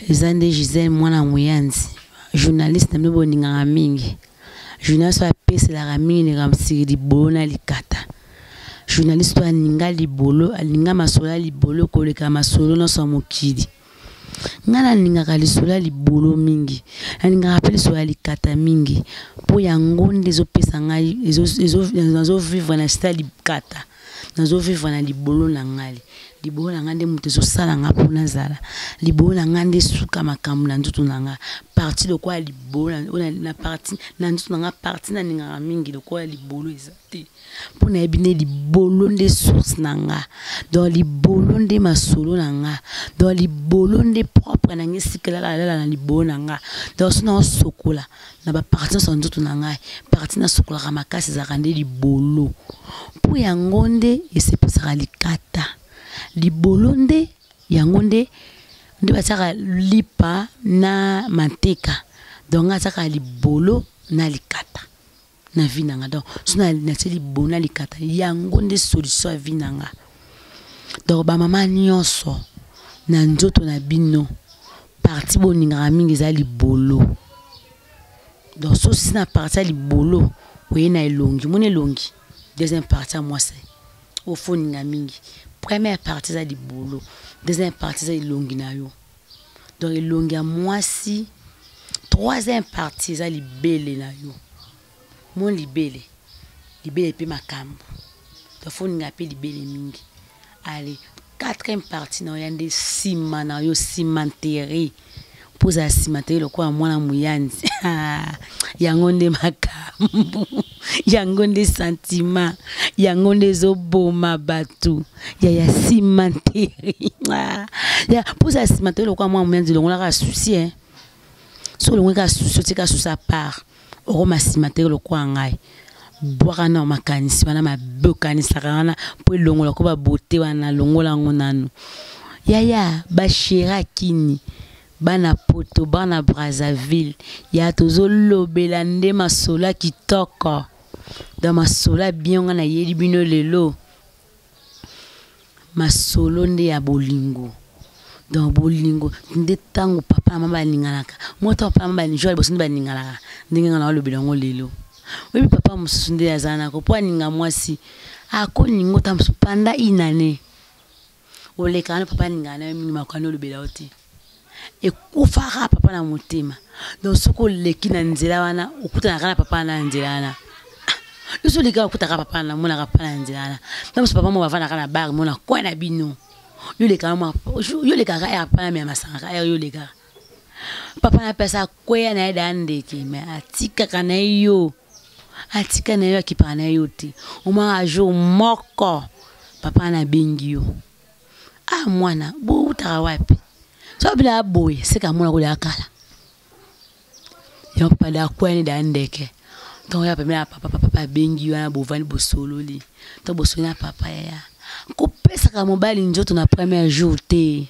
Eza nde Gisèle mwana Muyanzi, journaliste na bino bolingaka mingi. Journaliste oyo apeselaka mingi likambo siki libolo na likata. Journaliste oyo alinga libolo, alinga masolo ya libolo koleka masolo nyonso ya mokili. Ngai nalingaka lisolo ya libolo mingi, nalingaka mpe lisolo ya likata mingi mpo yango nde ezopesa ngai, nazo vivre na site ya likata. Nazo vivre na libolo na ngai. Libolo na ngai nde moto ezosala ngai mpo nazala. Libolo na ngai nde suka makambo na nzoto na ngai. Partie lokola libolo na, na partie na nzoto na ngai, partie nalingaka mingi lokola libolo eza te. Mpo nayebi nde libolo nde source na nga. Donc libolo nde masolo na nga. Donc libolo nde propre na ngai esika elala lala na libolo na nga. Donc soki naosokola na ba partie nyonso ya nzoto na ngai, partie nasokolaka makasi ezalaka nde libolo. Mpo yango nde esepelisaka likata. Libolo nde yango nde nde batiaka lipa na manteka. Donc ngai natiaka libolo na likata na vie na nga. Donc soki natie libolo na likata, yango nde solution ya vie na nga. Donc ba mama nyonso na nzoto na bino, partie bolingaka mingi eza libolo. Donc soki na partie ya libolo oye na elongi, omoni elongi deuxième partie ya mwasi oyo faut olinga mingi. Première partie eza libolo, deuxième partie eza elongi na yo. Donc elongi ya mwasi, troisième partie eza libele na yo. Mon libele, libele pe makambo. Donc faut olinga pe libele mingi. Allez, quatrième partie na yo ya nde sima na yo, cimenterie. Mpo ozala cimenterie lokola mwana Muyanzi. Yango nde makambo, yango nde sentiment, yango nde ezoboma bato. Ya ya cimenterie. Ya, mpo ozala cimenterie lokola mwana Muyanzi, olongolaka souci, hein. Soki olongoli kaka souci, otika souci à part, okoma cimenterie lokola ngai. Bwaka na makanisi wana mabe okanisaka wana mpo elongola ko ba beauté wana, longola yango nanu. Yaya, ba chéri akini, bana Poto, bana Brazzaville, ya tozolobela nde masolo ya kitoko. Donc masolo ya bien nga nayeli bino lelo, masolo nde ya bolingo. Donc bolingo nde tango papa na mama balinganaka. Moi tango papa na mama balinganaka, liboso nde balinganaka, ndenge nga nalobela yango lelo. Oyebi papa mosusu nde aza nako po alinga mwasi, akolinga ota mosusu pendant une année. Olekaka na papa alingaka na yo mingi, makambo olobela yo te. Ekufaka papa na motema. Donc soki oleki na nzela wana, okutanaka na papa na nzela wana. Yo soki oleki okutaka papa na monaka papa na nzela wana. Na mosusu papa moko bavandaka na bar mona coin na bino. Yo olekaka mwa, yo olekaka ya papa na mema masanga, ya yo olekaka. Papa na pesa kweya na ye da ndeke, mais atikaka na ye yo. Atika na yo, akipaka na yo te. Omaka jour moko papa na bengi yo. Ah mwana, boutaka wapi? So bila boye, seka mwana kolia kala. Yo papa da kweya ni da ndeke. Tongo ya pembe ya papa, papa, papa abengi yo wana bovandi bosololi. To bosoli na papa yaya. Kopesaka mobali nzoto na premier jour te.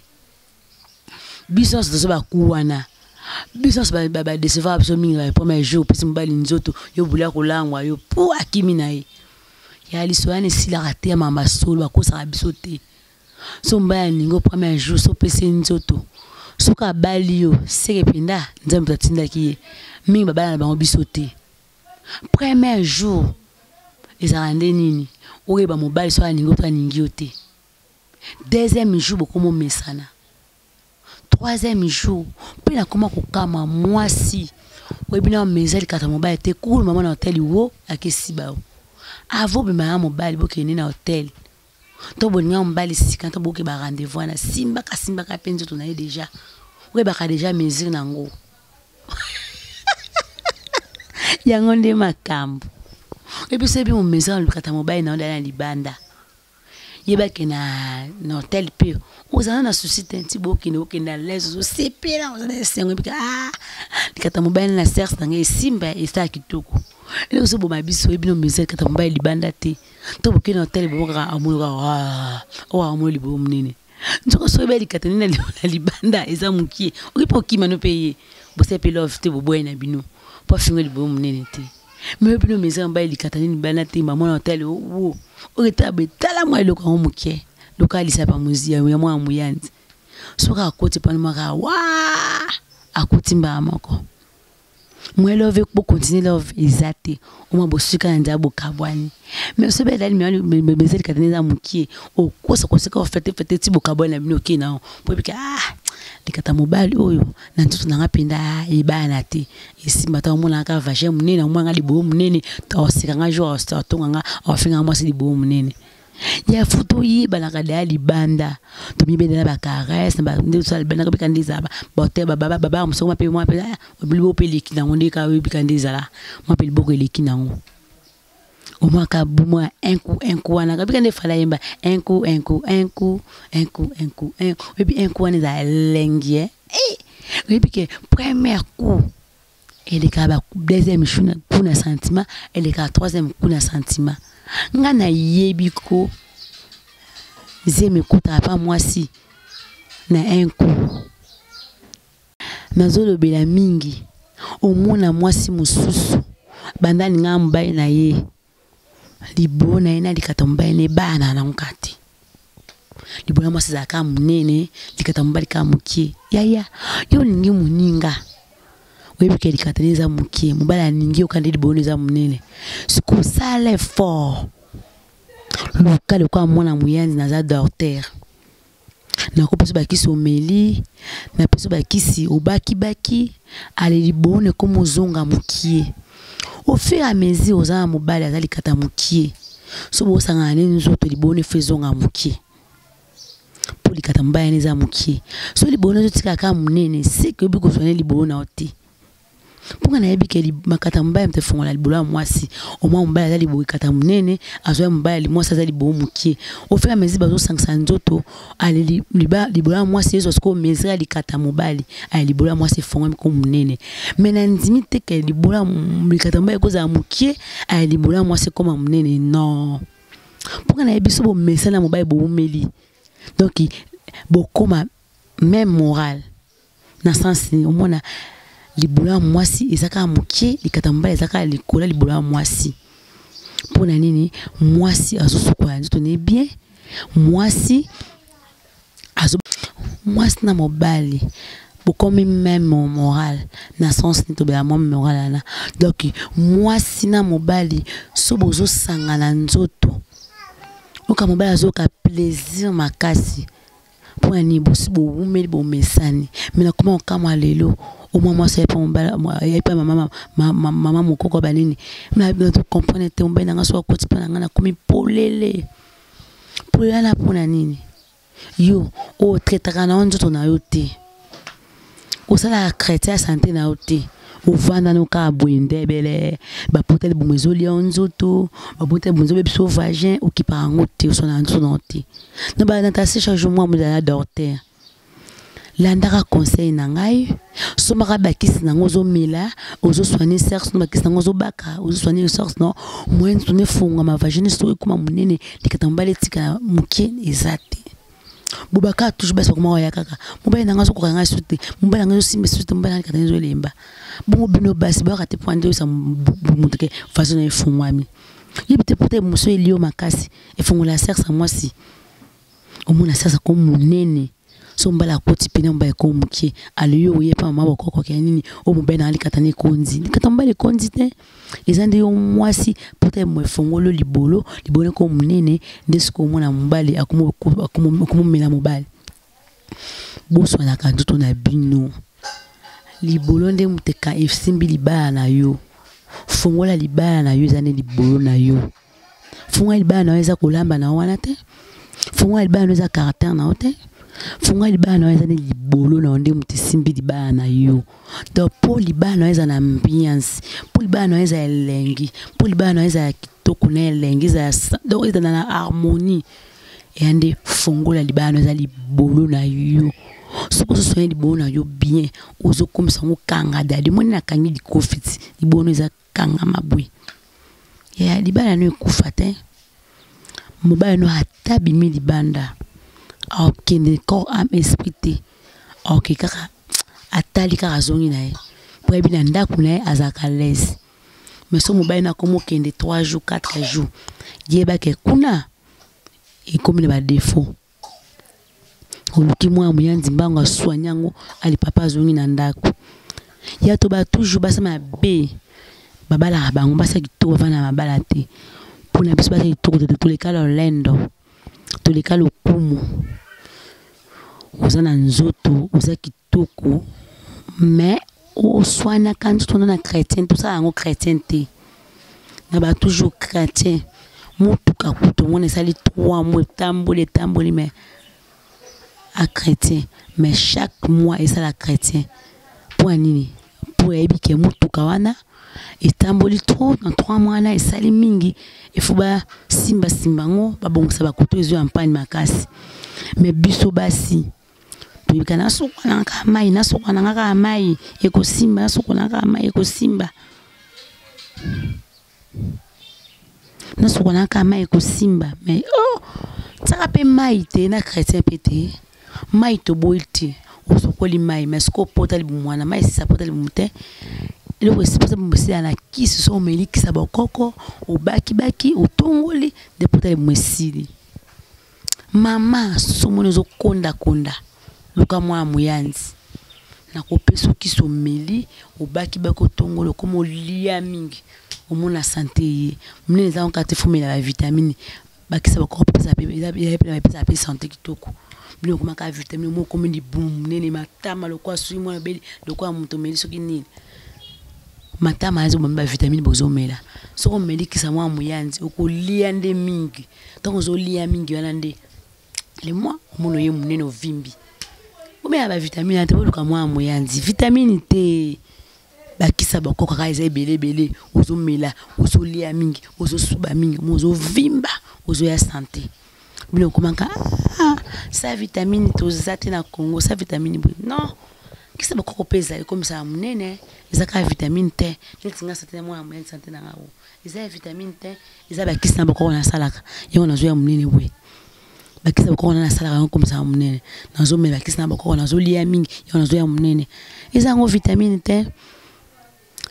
Biso nyonso tozo ba ku wana. Biso nyonso ba décevoir biso mingi na premier jour, pesi mobali nzoto, yo bulia kolangwa yo po akimi na ye. Ya liso wana esilaka te ya mama solo, bakosaka biso te. So mobali alingi yo premier jour, so pesi ye nzoto. Soki abali yo, seke mpenza Nzambe atindaki ye. Mingi babala na bango biso te. Premier jour ezalaka nde nini? Oyeba mobali so alingi yo to alingi yo te. Deuxième jour bokoma omesana. Troisième jour mpe nakoma kokama mwasi. Oyebi na meza likata mobali te, kulu mama na hotel wo akesiba yo. Avant obima ya mobali bokende na hotel. To bolinga mobali sika to boke ba rendez-vous wana simbaka simbaka pe nzoto na ye déjà. Oyebaka déjà mesure nango. Yango nde makambo. Oyebi soki mo mesure likata mobali na yo na libanda. Yebake na hotel pe ozala na souci te, nti bokende okende à l'aise, ozosepela, oza na esengo, ebika, ah, likata mobali na serse na ngai esimba, esala kitoko. Eloko ozoboma biso, oyebi no mesure likata mobali libanda te. To bokende na hotel, bobokaka, amoni kaka, ah, oyo amoni liboyo monene. Nzoka soki oyebi likata nini na libanda eza mokie, okoki mpe okima no mpe ye. Bosala mpe love te, boboyi na bino. Po afinga liboyo monene te. Mais oyebi no mesure mobali likata nini libanda te, mama na hotel, wo. Oyo etala boye, tala mwa eloko yango mokie. Loka alisa pa mozi ya mwana moyanzi. Soki akoti mpona maka wa akoti mbala moko. Mwa love bo continuer love eza te. Omwa bosuka na nzela bokabwani. Mais soki ezali beze likata eza mokie, okosa koseka ofete fete ti bokabwani na bino okei na po ebika ah likata mobali oyo na nzoto na nga mpenza ebana te. Esimba ta omona kaka vagin monene, omona nga liboyo monene, oseka nga jour atonga nga, ofinga nga mwasi liboyo monene. Ya futu oyebanaka deya libanda tomibenda na bacaresse nde osala libanda kobika nde ezala bahotel bababa mosoko mpe mwa mpe liboko mpe eleki nango nde kaka oyebika nde ezala mwa mpe liboko eleki nango omwaka bumwa un coup un coup wana kabika nde fala yemba un coup un coup un coup un coup un coup un coup oyebi un coup wana ezala elengi eh oyebi ke premier coup elekaka ba deuxième coup na sentiment elekaka troisième coup na sentiment nga nayebi ko zemi ekutaka pa mwasi na un coup nazolobela mingi omona mwasi mosusu banda alingaka mobali na ye libolo na ye na likata mobali na ye bana nango kaka te libolo ya mwasi ezalaka monene likata mobali kaka mokie yaya yo olingi moninga oyebi ke likata ne eza mokie mobali alingi yo kande libolo eza monene sikoyo sala effort luka lokola mwana moyanzi naza docteur nakopesa bakisi omeli napesa bakisi obakibaki ale libolo ekoma ozonga mokie au fur et à mesure oza na mobali aza likata mokie so bosangana ne nzoto libolo efo ezonga mokie mpo likata mobali wana eza mokie so libolo ezotika kaka monene seke oyebi kozwa ne libolo na yo te mpo nga nayebi ke makata mobali moto efongola libolo ya mwasi omwa mobali aza liboki kata monene azwa ya mobali mwasi aza libolo mokie ofela mezi bazosangisa nzoto ale libolo ya mwasi ezwa sikoyo mesure ya likata mobali ale libolo ya mwasi efongwami ko monene me nandimi te ke libolo ya likata mobali ekozala mokie ale libolo ya mwasi ekoma monene non mpo nga nayebi so bomesana mobali bowumeli donc bokoma même morale na sens nini omona libolo ya mwasi eza kaka mokie likata mobali eza kaka likolo ya libolo ya mwasi mpo na nini mwasi azosukola nzoto ne bien mwasi azo mwasi na mobali bokomi meme moral na sens nini tobela mwa moral wana donc mwasi na mobali so bozosangana nzoto oka mobali azoyoka plaisir makasi mpo na nini bosi bowumeli bomesani me nakoma kokamwa lelo omwa mwasi ayepa mobali ayepa mama mama mokoko banini nato comprendre te mobali na nga soki akoti mpo na nga nakomi polele polele wana mpo na nini yo otraitaka na yo nzoto na yo te osalaka chrétien ya sante na yo te ovanda no kaka boye ndebele bapota libumu ezolia yo nzoto bapota libumu ezobebisa yo vagin okipaka yango te oswana nzoto na yo te na balatasi chaque jour mwa mozala docteur landaka conseil na ngai sombaka bakisi nango ozomela ozosoigne sexe no bakisi nango ozobaka ozosoigne sexe no moyen nzoto nefongama vagin soki ekoma monene likata mobali etikala moke eza te bobaka toujours basi bakoma koya kaka mobali na ngai azokoka ngai su te mobali na ngai azosimba su te mobali na ngai kata ezolemba bongo bino basi boyaka te mpo nde oyesa moto ke façon na efungwami yebi te pota mosu elio makasi efungola sexe ya mwasi omona sexe ako monene so mobali akoti mpena mobali eko mokie aloyo oye mpa mama bokoko ya nini oyo mobali na ngai likata na ekonzi likata mobali ekonzi te eza nde yo mwasi pota mo efongolo libolo libolo eko monene nde sikoyo omona mobali akomomela mobali boswanaka nzoto na bino libolo nde moto esimbi libala na yo fongola libala na yo eza nde libolo na yo fongola libala na yo eza kolamba na yo wana te fongola libala na yo eza caractère na yo te fongola libala na yo eza nde libolo na yo nde moto esimbi libala na yo donc mpo libala na yo eza na ambiance mpo libala na yo eza elengi mpo libala na yo eza ya kitoko na elengi eza donc eza na harmonie eya nde fongola libala na yo eza libolo na yo soki ozosonya libolo na yo bien ozokomisa yango kanga dadi omoni nakangi likofi ti libolo eza kangama boye ya libala no ekufa te mobali no ata bimi libanda akende corps âme esprit te aoke kaka atali kaka azongi na ye mpo ayebi na ndako na ye azalaka laise mais so mobali na akomi okende 3 jours 4 jours yebake kuna ekomi na badefaut. Oluki mwana moyanzi mbango aswani yango, ali papa azongi na ndako. Ya to ba toujours basa mabe babalaka bango basa kitoko bafanda na mabala te. Mpona biso basa kitoko toleka lolendo, toleka lokumu. Oza na nzoto, oza kitoko, mais oswanaka nzoto na chrétien, tosala yango chrétien te. Na ba toujours chrétien. Motuka kutu omona esali 3 mois etamboli etamboli mais a chrétien, mais chaque mois esala chrétien. Mpo ya nini? Mpo ayebi ke motuka wana etamboli trop na 3 mois wana esali mingi, il faut ba simba simba yango babongisa bakoto ezo ya mpani makasi. Mais biso basi toyebika nasokwa na kaka mai, nasokwa na kaka mai ekosimba, nasokwa na kaka mai ekosimba, nasokwa na kaka mai ekosimba. Mais oh, tiaka mpe mai te na chrétien mpe te, mai toboyi te, osokoli mai mais sikoyo pota libumu wana mai esisa pota libumu te, eloko esipota libumu esila na kisi, so omeli kisa bokoko obakibaki otongoli nde pota libumu esili. Mama somoni ozokondakonda, luka mwana moyanzi nakopesa kisi omeli obakibaki otongoli okoma olia mingi omona sante ye monene eza kaka te, fomela ba vitamine bakisa bakoko pesa pe eza eza pe sante kitoko. Bino okomaka vitamine moko okomi libumu monene matama lokola soki mwana obeli lokola moto omeli soki nini matama azo ba vitamine bozomela. Soki omeli kisa mwana moyanzi okolia nde mingi, ntango ozolia mingi wana nde le mois omona oye monene ovimbi. Bomela ba vitamine te, boluka mwana moyanzi vitamine te, bakisa bakoko kaka eza ebele ebele, ozomela ozolia mingi ozosuba mingi ozovimba ozoya sante. Bino okomaka ah, sa vitamine toza te na Congo, sa vitamine boye non, kisa bakoko mpe ezali ekomisaka monene, eza kaka vitamine te. Neti nga sante na mwana moyanzi sante na nga o eza ya vitamine te, eza bakisi na bakoko nasalaka yango nazoya monene boye, bakisi na bakoko na nasalaka yango ekomisaka monene, nazomela bakisi na bakoko nazolia mingi yango nazoya monene, eza yango vitamine te.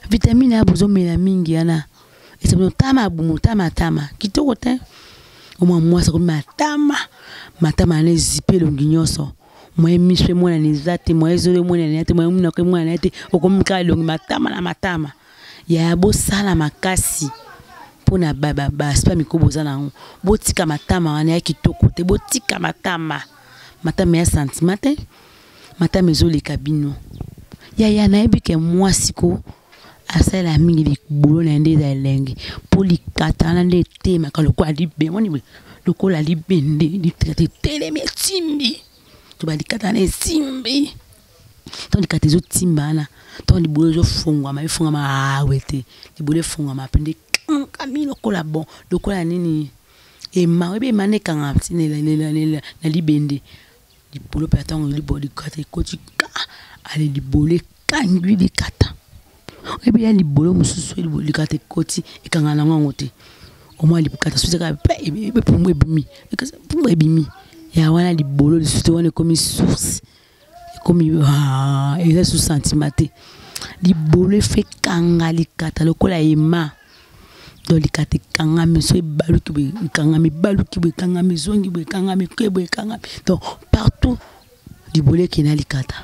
Vitamine ya bozomela mingi wana ezali tama bumu tama tama kitoko te, omwa mwasi akomi matama matama wana ezipe elongi nyonso, moye miso emonana eza te, moye zolo emonana eza te, moye monoko emonana eza te, okomi kaka elongi matama na matama. Ya bosala makasi mpona baspa miko boza na yango, botika matama wana ya kitoko te, botika matama matama ya sentiment te, matama ezoleka bino. Yaya nayebi ke mwasi ko asalela mingi libolo na ye nde eza elengi, mpo likata wana nde etemaka lokola libende, omoni boye lokola libende likata etelemi etimbi, to balikata wana esimbi ntango likata ezotimba wana, ntango libolo ezofungwama efungwama awe te, libolo efungwama mpe nde ekangami lokola bon lokola nini ema, oyebi ema nde ekangama ti na libende. Libolo mpe ntango libolo likata ekoti ka ale libolo ekangi likata, oyebi ya libolo mosusu likata ekoti ekangana nango yango te, omwa likata soki kaka pe epumbwa ebimi, epumbwa ebimi ya wana libolo lisusu te, wana ekomi source ekomi eza lisusu sentiment te, libolo efe ekanga likata lokola ema. Donc likata ekangami so ebaluki boye ekangami, ebaluki boye ekangami, ezongi boye ekangami, eke boye ekangami, donc partout libolo ekenda likata.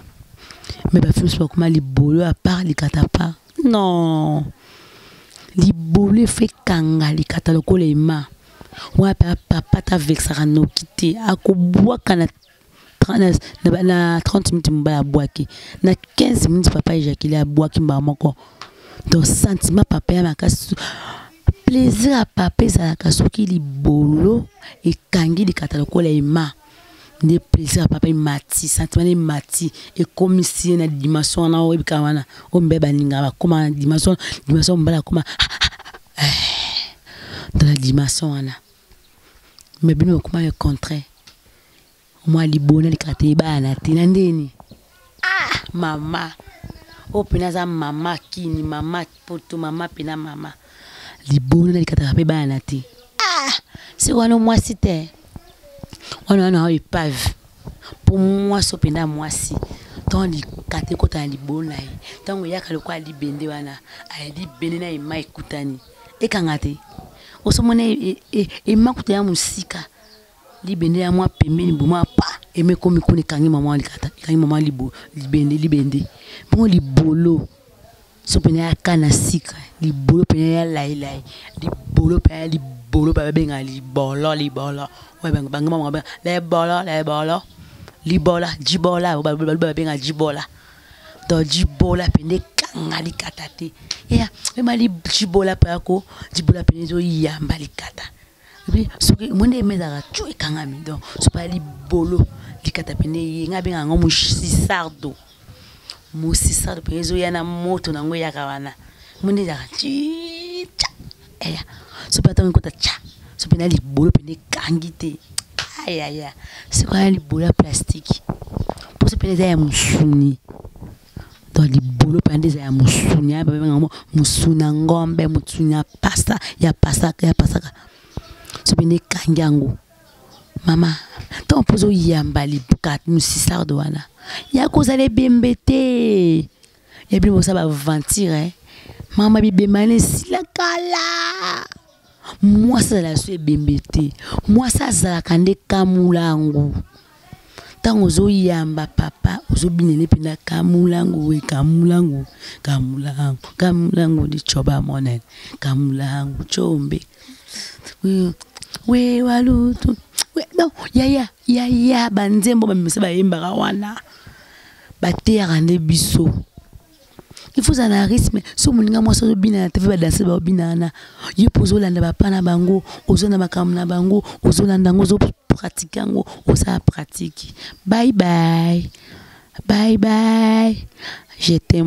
Mais ba films bakoma libolo à part likata à part, non, libolo efe ekanga likata lokola ema wana pe papa ta vexaka noki te, akobwaka na na 30 minutes mobali abwaki na 15 minutes papa ejakile abwaki mbala moko. Donc sentiment papa ya makasi, plaisir ya papa ezalaka soki libolo ekangi likata lokola ema, nde plaisir ya papa emati, sentiment emati ekomisi ye na dimension wana oyo ebika wana oyo mbe balingaka bakoma na dimension, dimension mobali akoma dans la dimension wana. Mais bino bakoma le contraire, mwa libona likata ebana te na ndeni. Ah mama oyo mpena aza mama kini, mama poto, mama mpena mama libona likataka mpe bana te. Ah si wana mwasi te, wana wana oyo epave mpo mwasi oyo mpenza mwasi ntango likata ekota na libona na ye, ntango eyaka lokola libende wana aya libende na ema ekutani ekanga te, osomona ema kuta ya mosika libende ya mwa pembeni bomwa pa. Eme ekomi kuna ekangi mama likata, ekangi mama libo, libende, libende. Bongo libolo so pene ya kana sika, libolo pene ya lailai, libolo pene ya libolo ba benga libolo, libolo. Oyo ba banga mama ba lebolo, lebolo. Libola, jibola, ba ba benga jibola. Donc jibola pene kanga likata te. Ya, ema li jibola pa ko, jibola pene zo yamba likata. Epuis soki omoni ndenge ezalaka cu ekangami donc soki ya libolo likata pene ye ngai abengaka yango mosisardo mosisardo pene ezoya na moto na yango eyaka wana omoni nde ezalaka ti ca eya soki ata ekota ca soki pene ya libolo pene ekangi te ayaya soki wana libolo ya plastike mpo soki pene eza ya mosuni Donc libolo mpenza nde eza ya mosuni ya babenga yango mosuni ya ngombe mosuni ya pasa ya pasaka ya pasaka soki nde ekangi yango mama ntango mpo ozoyamba libuka mosisardo wana ya kozala ebembe te ya bino bosala baventure eh? mama bibemba na esila kala mwasi azala so ebembe te mwasi azalaka nde kamulangu ntango ozoyamba papa ozobinele mpenza kamulangu we kamulangu kamulangu kamulangu licoba monene kamulangu combe we walutu we non yaya yaya banzembo bamimisa bayembaka wana bateyaka nde biso il faut ozala na rythme so moninga mwasi ozobina na tv badanse baobina wana ye mpo ozolanda bapa na bango ozolanda makambo na bango ozolanda yango ozopratike yango osala pratike bye bye bye bye je t'aime.